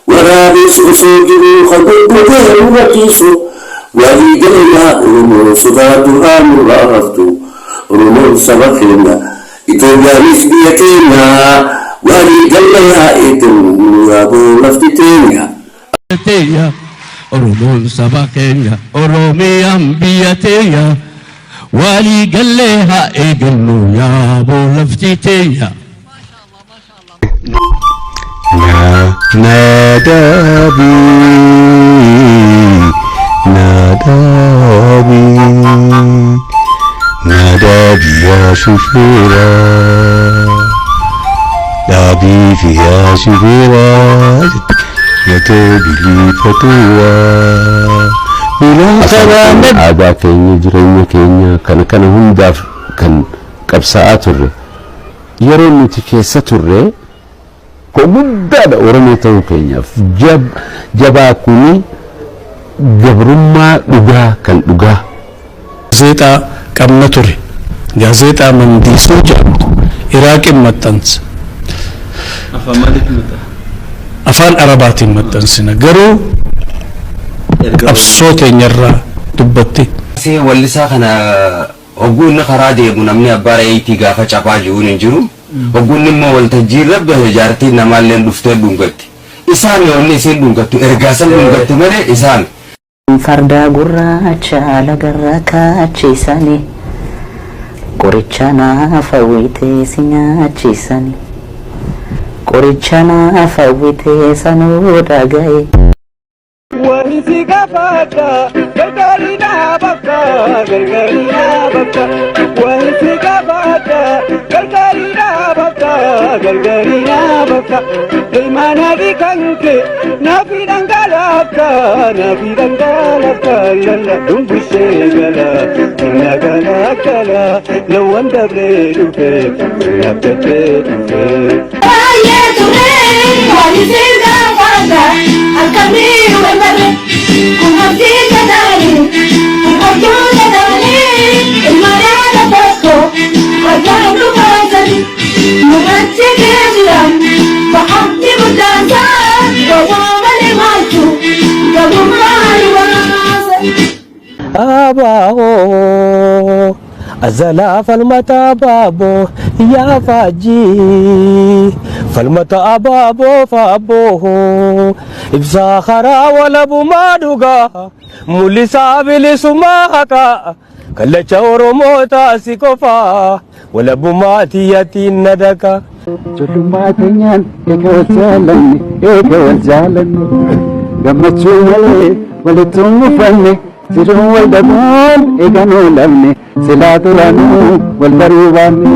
Waraabessi osoo jiruu ka goggogee nurra ciisu. Walii gala yaa Oromoo sodaa du'aa nurraa haftu. Oromoon saba keenya Itoophiyaanis biyya teenya. Walii galla yaa eegallu yaaboo lafti teenya. Teenya Oromoon saba keenya Oromiyaan biyya teenya walii gallee haa eegallu yaaboo lafti teenya. Na dhaabi na dhaabi na dhaabi yaa shufeera dhaabii fi yaa shufeera yatoo biliifatuura milaan karaa Aadaa keenya, jireenya keenya kana kana hundaaf kan qabsaa'aa turre, yeroo nuti keessa turre ko guddaadha. Oromoo ta'uu keenyaaf jabaa kuni gabrummaa dhugaa kan dhugaa. Gaazexaa qabna ture. Gaazexaa Mandiisoo jedhamtu Iraaqin maxxansa. Afaan maaliitiin maxxansa? Afaan Arabaatiin maxxansina. Garuu qabsoo teenyarraa dubbatti. See wallisaa kana hogguu inni karaa deemu namni abbaa reeyitii gaafa caphaa jiruun hin jiru. Hogguu inni immoo waltajjii irra bahe jaartiin namaallee dhuftee dhungatti. Isaan yoonni isiin dhungattu ergaa san dhungatti malee isaan. Farda gurraacha lagarra kaachisani, qoricha naaf hawwitee si nyaachisani, qoricha naaf hawwitee sanuu dhagaye. Wanti gaafadha gargaari naa bakka gargaari naa bakka. Wanti gaafadha gargaari naa bakka gargaari naa bakka. Ilmaana fi kanke naafi dhangalaafta naafi dhangalaafta lalla dumbushee gala na gala gala lawwan dabree dhufe nabdatee dhufe. Baay'ee ture waan isin gaafadha akkamii wal kun abdii gadaanii kun abduu gadaanii ilma yaada tokko argaan dhugaasani nurratti geejjiran bahatti guddaansaa gowwaa malee maaltu gabummaa nu baasa. Abaaboo azalaa falmata abaaboo yaa faajjii falmata abaaboo faaboo ibsaa karaa walabumaa dhugaa mul'isaa bilisummaa haqaa kallacha Oromoo taasi qofaa walabummaa tiyyaatiin na daqa. Ijoollummaa keenyaan eega wal jaalanne, eega wal jaalanne, gammachuu malee walitti hin mufanne, jiruun wal dhabuun eega nu lamne, silaa duraanuu wal baruu baanne.